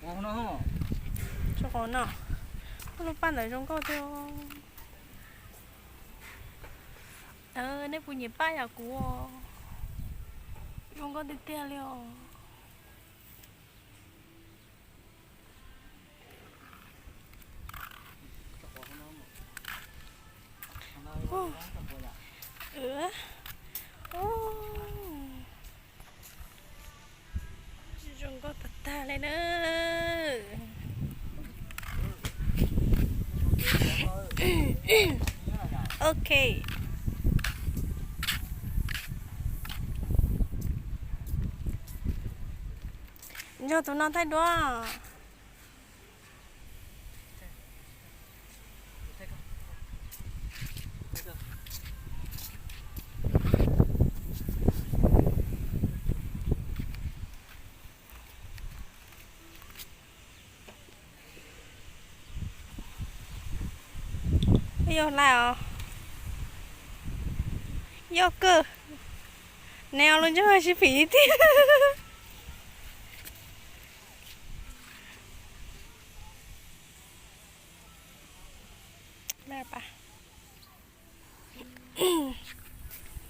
Tso qhov no, lub paj ntawd zoo nkauj tiag. Nej puas nyiam paj yam kuv? Zoo nkauj tiag tiag li os. Zoo nkauj tag tag li na. Ok. Nrog tus no thaij duab. Yog lawm os. Yog kawg. Nws los ntshe sib phim tiag.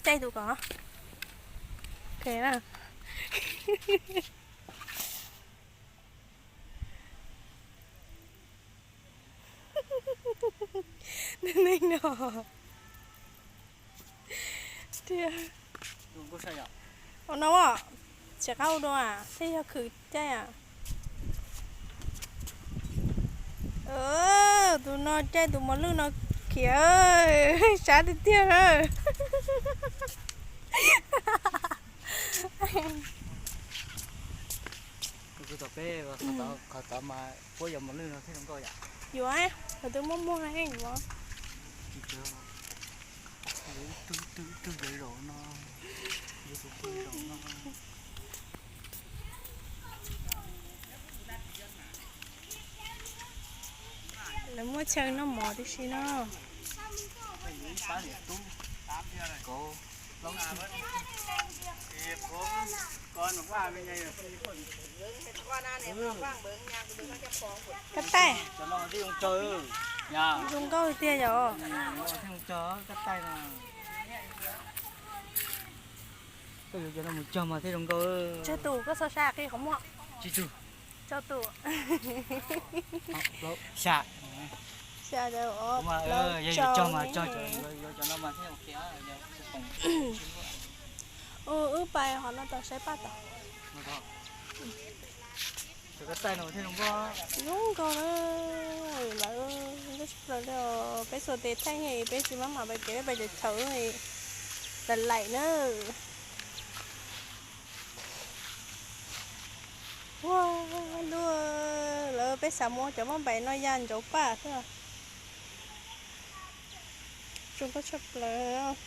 Caij tus ko. Ok na. Neeg no. Tiag. Ua no, tsis qab ua dua, thiaj yog khwv caij. Tus no caij tus mos lwj no khiav, sab tiag tiag na. Tom peb qhov tod mas puab yuav mos lwj no thiaj zoo nkauj yom. Yuav, qhov twg muaj muag yuav. Ib tug ib tug zaum no, yuav tus pw zaum no. Lawv muaj chaw noj mov tib si no. Kab taij zoo nkauj tiag yom. Koj yuav cov no mus cog mas thiaj zoo nkauj. Tsawg tus koj txhob saib qhov muag. Tsib tug. Tsawg tus. Xya. Xya, yog cog mas cog, yuav cov no mas thiaj. Wb pais qhov no tau saib paj tau. Cov kab taij no thiaj zoo nkauj. Zoo nkauj na. Lawv nkauj tshaj plaws li os. Peb xuas tes thaij, peb tsis maj mam pais kev, peb pais chaw chaw lawm na. Ua luaj, lawv peb xav muab cov maj npaim no ya ntsauv paj xwb. Zoo nkauj tshaj plaws.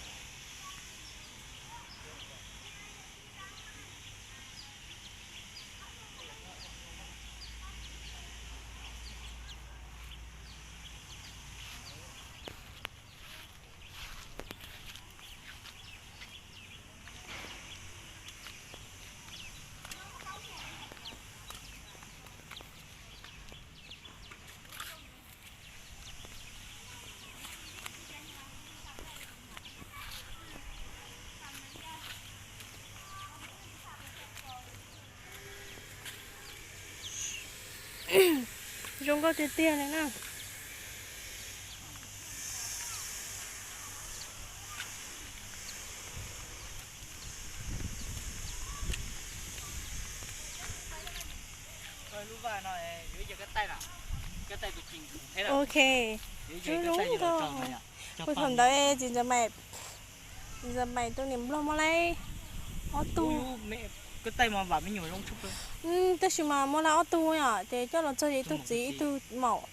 Zoo nkauj tiag tiag li na. Ok, zoo nkauj. Kuv thaum ntawd txiv ntxawm Maiv, txiv ntxawm Maiv tus niam nplog muaj laib ob tug. Tab sis mas muaj laib ob tug yom, ces coj los txog ces ib tug txiv ib tug maum,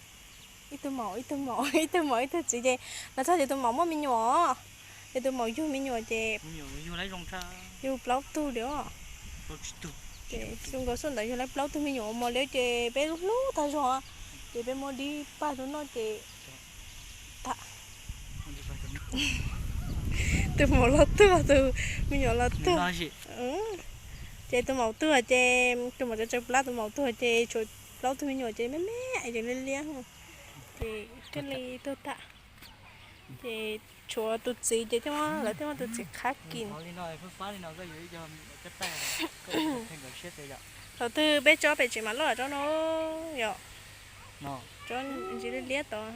ib tug maum ib tug maum ib tug maum ib tug txiv ces los txog ces tus maum muaj me nyuam, ces tus maum yug me nyuam ces yug plaub tug li. Ces xyoo nkaus xyoo ntawd yug laib plaub tug me nyuam mos liab ces peb hlub tag zog, ces peb muab dib paj tus noj ces tus maum los tuag, tus me nyuam los tuag. Ces tus maum tuag ces tus maum tsaws tsaws plab, tus maum tuag ces tshuav plaub tug me nyuam ces me me es tseem liab liab, ces thiaj li tuag tag. Ces tshuav tus txiv ces thiaj muab, lawv thiaj muab tus txiv qhab kis. Thaum twg peb tsob pem tsev mas loj tsob no yom, tsob ntsis liab liab tod.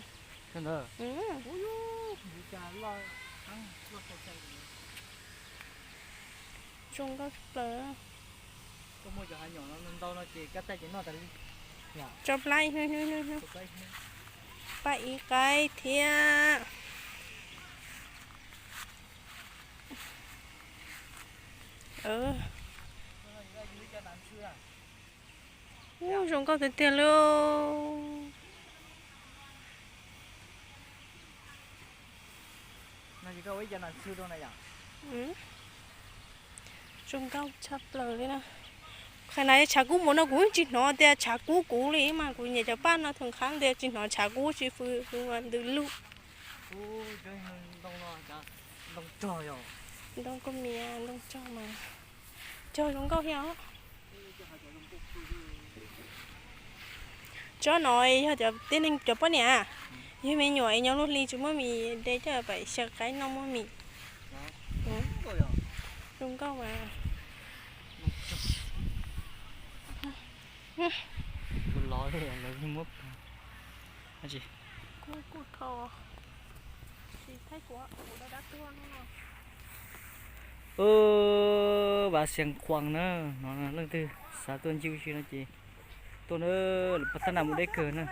Zoo nkauj tshaj plaws. Tso plab ib hnub, hnub, hnub, hnub. Paj ib qaib thiab. Ub, zoo nkauj tiag tiag li. Zoo nkauj tshaj plaws li na. Qhov no tshav kub mus no kuv tsis hnov tias tshav kub kuv li mas kuv nyiam cov paj no thaum nqhab tias tsis hnov tshav kub tsis fws, kuv mas ntws lug. Ntoo kuj mias, ntoo tsog mas cog zoo nkauj thiab os. Tsob no yog cov tib neeg cov poj niam, yog me nyuam es nyob luag hli tsis muaj mis de coj pais xyaw qaib noj muaj mis. Zoo nkauj mas. Vaj Xiav Khuam na, no leej twg xav tuaj ncig ua si no ces tuaj na, lawv pab tab nam mus deb kawg na.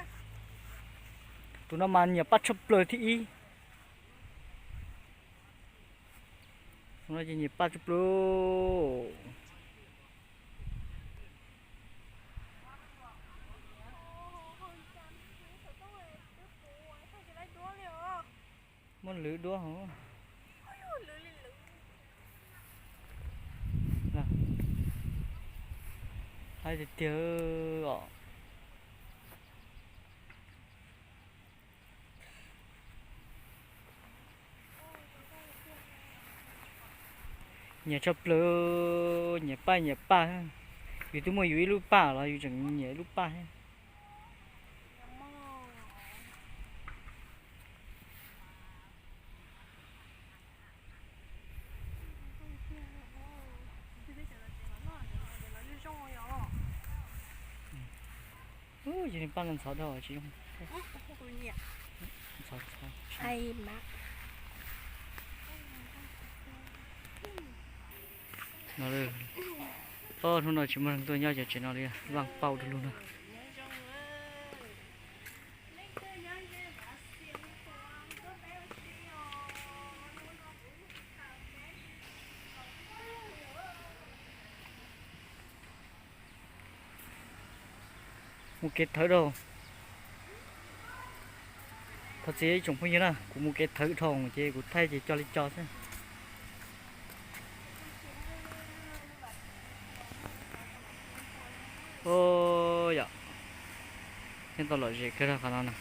Tus no mas nyiam paj tshaj plaws thib ib. Tus no ces nyiam paj tshaj plaws. Muaj lwm duab hov. Haib tiag tiag os. Nyiam tshaj plaws, nyiam paj nyiam paj. Yus twb muaj yus ib lub paj los yus tseem nyiam ib lub paj thiab. Yus li paj no ntxhov dhau tsis zoo. Ntxhov ntxhov. No, hnub no tsis muaj neeg tuaj nyob cov tsev no li, vaj pauj du lug no. Mus kev thawv rau. Thov txim ib tsoom phooj ywg na, kuv mus kev thawv dhau ces kuv thaij ces co li co xwb. Yom, yeej tau lom zem kawg rau qhov no na.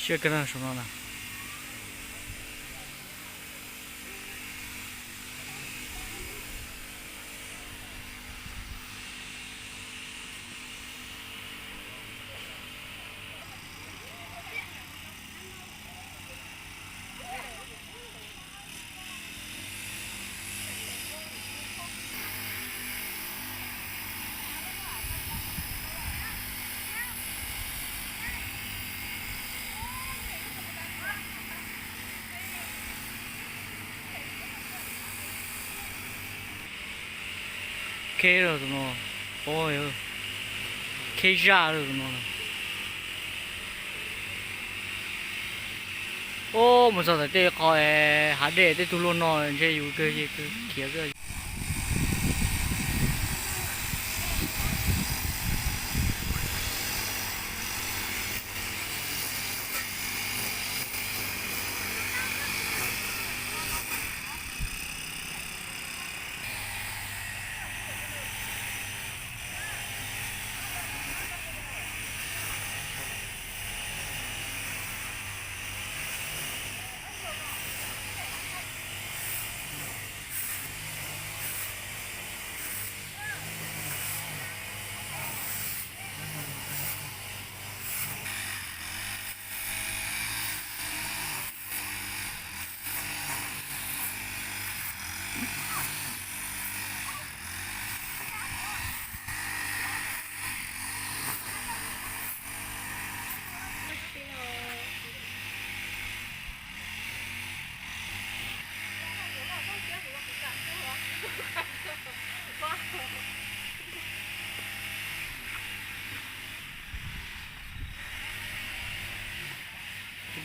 Siab kawg na saum no na. Kheb lawm tus no, kheb zaj lawm tus no. Ub, mus txog tom tej qhov hav dej tej tug luaj no ntshe yus kawg ces kawg khiav xwb.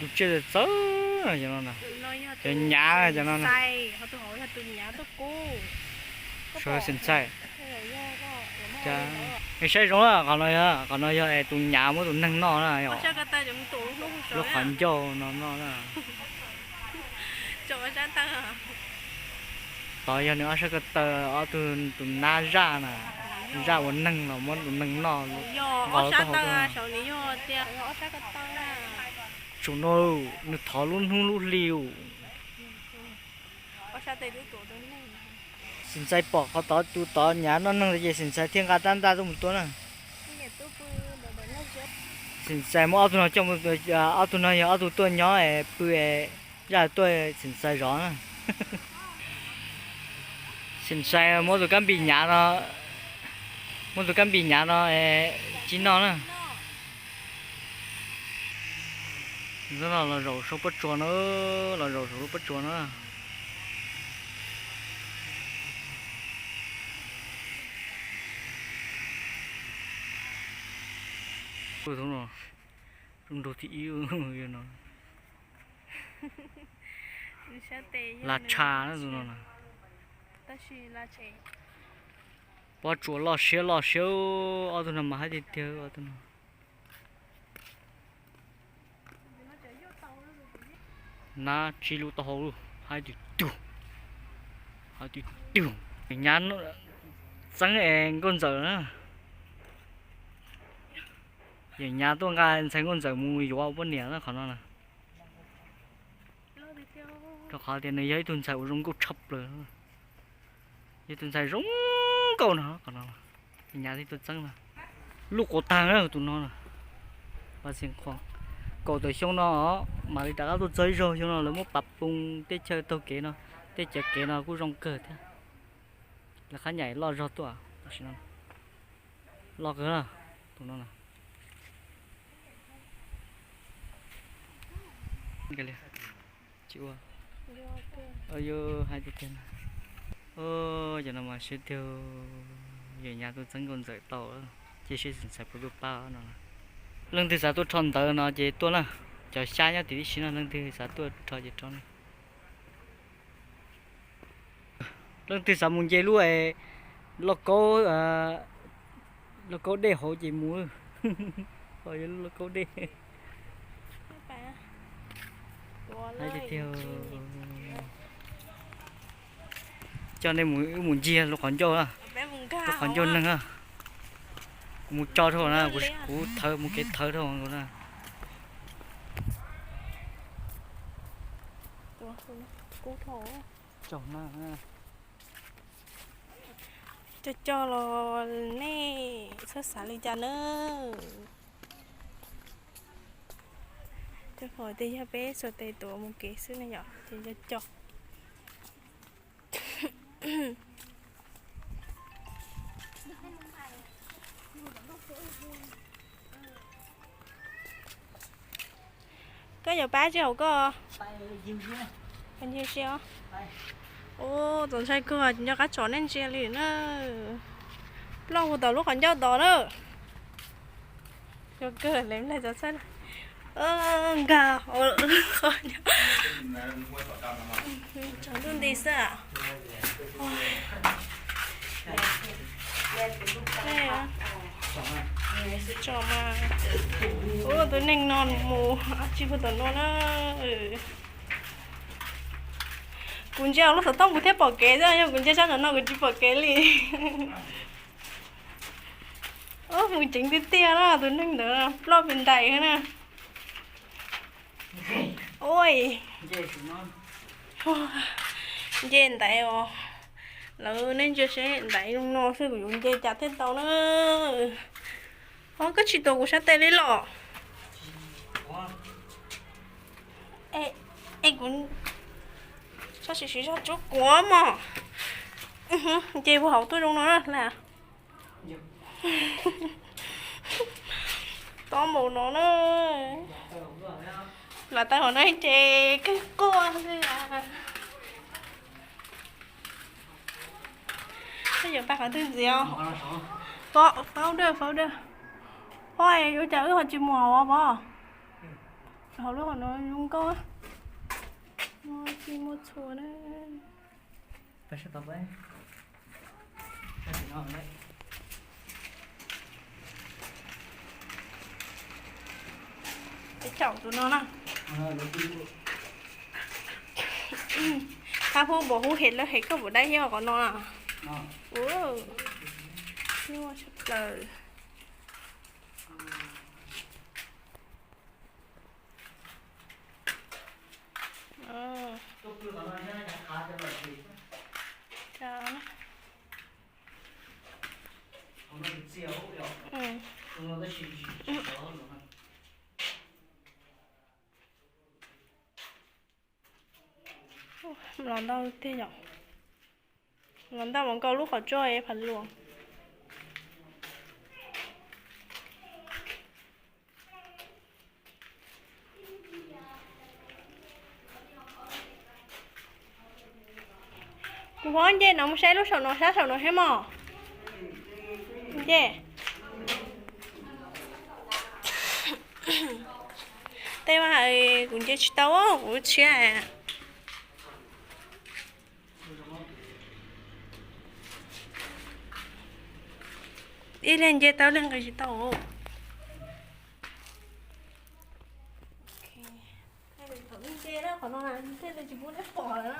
Tus tsiaj txawv txawv no, cov nyav cov no. Xeem Ntxais. Saib zoo na, qhov no yog, qhov no yog es tus nyav muab tus neeg noj na, lub qhov ncauj no noj na. Tod yog nws ob sab ko taw, ob tug tus nab zaj na, zaj ua neeg los muab tus neeg noj nqos taub hau tuaj. Tsum no, nws thov lub hnub lub hli. Xeem Ntxais pom qhov tod tus tod nyav noj neeg ces Xeem Ntxais thiaj nqa rab ntaj tuaj mus tua na. Xeem Ntxais muab ob tug no coj, ob tug no yog ob tug tuaj nyob es pw es zaj tuaj Xeem Ntxais zov na. Xeem Ntxais muab tus kab npis nyav no, muab tus kab npis nyav no tsis noj na. Ntxov no los zaum saum pob tsuas na, los zaum saum lub pob tsuas na. Tus no, tus nrug thib ib no. Lag tshaj na tus no na. Pob tsuas loj siab loj siab, ob tug no mas haib tiag tiag ob tug no. Nab tsib lub taub hau lawm, haib tiag tiag, haib tiag tiag. Nyav txeeb es nkauj ntxawm na. Yawm nyav tuaj nqa ntxhais nkauj ntxawm mus yuav ua poj niam na qhov no na. Rau qhov tias nws yog ib tug ntxhais uas zoo nkauj tshaj plaws, yog tus ntxhais zoo nkauj no qhov no. Yawm nyav tuaj txeeb na, luj quav tag na tus no na. Kaum tawm xyoo no mam li rov qab tuaj txog ib zaug, xyoo no lawv muab pav poo teb chaws taug kev no, tej cov kev no kuj zoo kawg thiab. Lawv qhab nyaim loj zog tuaj, tam sim no loj kawg na, tus no na. Tsis ua, yuav hais tiag tiag na. Cov no mas siab tiag, yawm nyav tuaj txeeb nkauj ntxawm tau, cia seb Xeem Ntxhais puas tuaj pab no. Leej twg xav tuaj rho ntawv no ces tuaj na, cov xyab nyob tim tib si no, leej twg xav tuaj rho ces rho na. Leej twg xav mus nce lub lauj kaub, lauj kaub dej hauv ces mus. Yog lub lauj kaub dej. Tiag tiag, coj nej mus, wb mus ncig lub qhov ncauj, lub qhov ncauj neeg na. Kuv mus tso dhau na, kuv thawv mus kev thawv dhau na. Coj coj los nej txhob xav li cas na. Tej qhov tias yog peb xuas tes tuav mus kev xwb ne yom, ces yog coj. Koj yuav pab tsis hauv koj? Ua, txaus ntshai kawg, nco qab tsom nej ntsia li na. Ploj hu tom lub qhov ncauj tod na. Nkag, tsaus ntuj nti xwb. Tsom mas, ua tus neeg no mus tsis puag tom no na. Kuv ntsia lub xov tooj kuv thiaj pom kev xwb, yog kuv ntsia sab tom no kuv tsis pom kev li. Mus ceev tiag tiag na, tus neeg ntawd ploj pes ntais na. Ua, nce ntaiv os. Lawv, nej ntsia seb, ntaiv zoo no xwb kuv yuav nce cas thiaj tau na. Ho koj tsis tuav kuv sab tes li los? Es kuv txhob siv siv zog tsuab kuv mog. Nce puag hauv tuaj zoo no na. Tob npaum no na. Los tau hauv no ces kawg quaj li. Yuav pab qhov twg ntxiv os? Pov, pov dawj, pov dawj. Pov, ua cas wb ho tsis mus hauv pov? Hauv lub hauv no zoo nkauj, muaj txhua na. Peb caum tus no na. Thab Pub npaum hub hem lawv hem koj puas dab thiab qhov no na. Nyuaj tshaj plaws. Los ntau tiag yom. Los ntau mas nkaus lub qhov tsua es phav luas. Kuv ho nce no mus saib lub saum no, sab saum no thiab mog. Nce. Tej mas kuv nce tsis tau, kuv tshiab. Ib leeg nce tau, ib leeg nqis tsis tau. Thaum nce na, qhov no thiaj li tsis pub neb pom lawm na.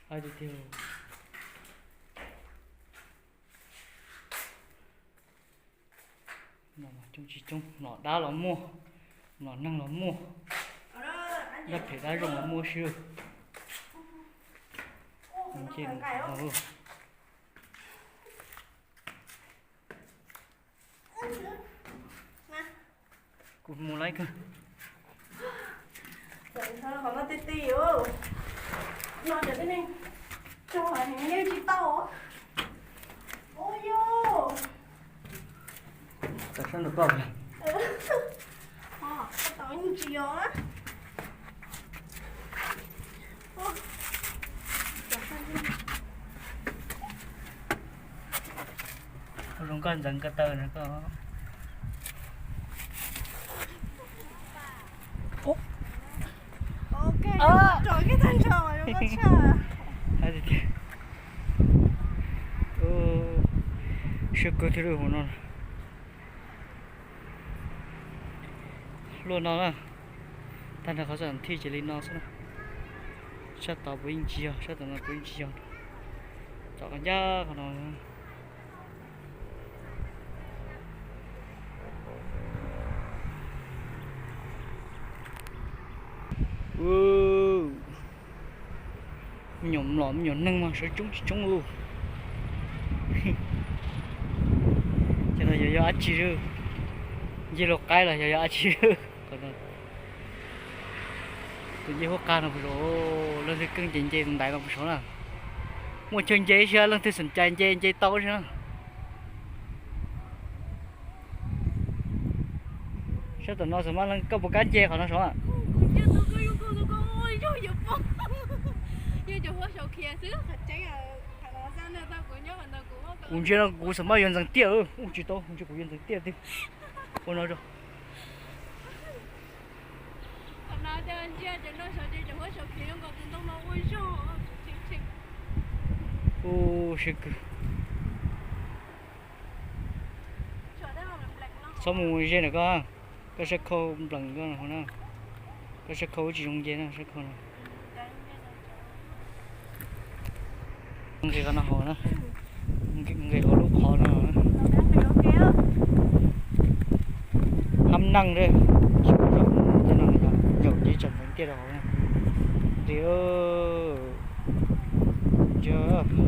Hais tiag tiag. Coob tsis coob, mlom dab los muaj, mlom neeg los muaj, dab phem dab zoo los muaj xwb. Nce no. Kuv mus lawm kawg. Qhov no ti ti, no cov tib neeg tso heev li tsis tau. Ua yus. Tau sab nrog koj. Tau yeej tsis yog. Zoo nkauj ntxeev ko taw na koj. Siab kawg thiab lub hauv no. Luaj no na. Tag nrho qhov xav thij ces li no xwb na. Sab tod puas yeej tsis yog, sab tom no puas yeej tsis yog. Tom qhov ncaj qhov no. Me nyuam mlom me nyuam neeg mas sawv coob tsis coob ua. Ces no yog yog dab tsi lawm? Nce luag qaib los yog yog dab tsi lawm? Tus nce huab qag no puas zoo, leej twg keej ces nce tus ntaiv no puas zoo na. Muaj chaw nce ib si, leej twg xom cai nce nce tau ib si na. Sab tom no xav mas leej koj puas kam nce qhov no saud? Kuv ntsia no kuv xav mas yuav ntxeev tiaj, ua tsis tau, ntsia kuv yuav ntxeev tiaj tiag. Ua no rau. Ua siab kawg. Txhob mus ze ntawm koj, koj sab khau nplees koj hauv na. Koj sab khau tsis zoo nce na, sab khau no. Nqis qhov no hauv na, nqis hauv lub qhov no. Hab neej, tej no ncaum ces tseem ntxeev tiaj rau hauv na. Nqis, nqis.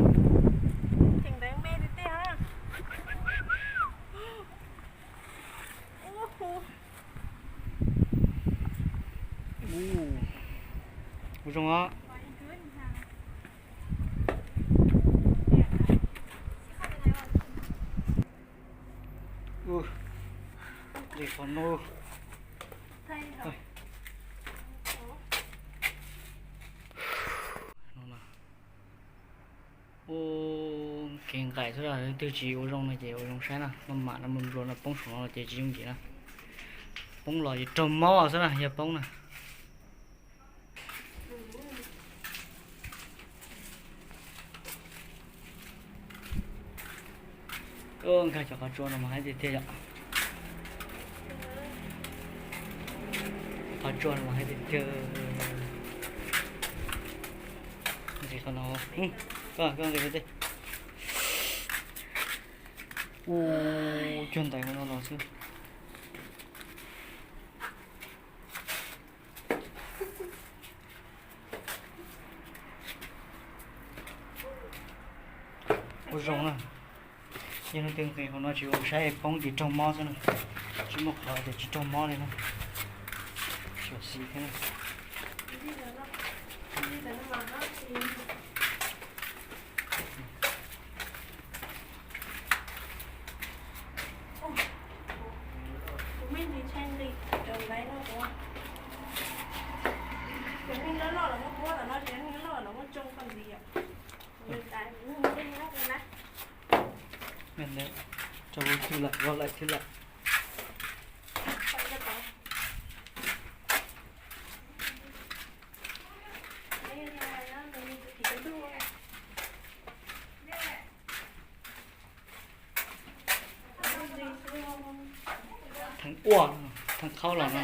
Ua zoo os. Nqis qhov no. Ces nqaim xwb, leej twg tsis ua zoo no ces ua zoo saib na, maj mam no nplua nplua no poob saum no ces tsis yooj yim na. Poob los ces raug mob xwb na, yog poob na. Nkag cov qhov tsua no mas haib tiag tiag yom. Qhov tsua no mas haib tiag tiag. Nqis qhov no, koj nqis tej. Ua cuag ntais ua no los xwb. Ua zoo na. Yog leej twg nqis hauv no tsis ua saib poob ces raug mob xwb na. Tsis muaj qhov tias tsis raug mob li na. Xyuam xim thiab na. Rau kuv thwj lawm, rau kuv thwj lawm. Theej ua, theej qhaub los no.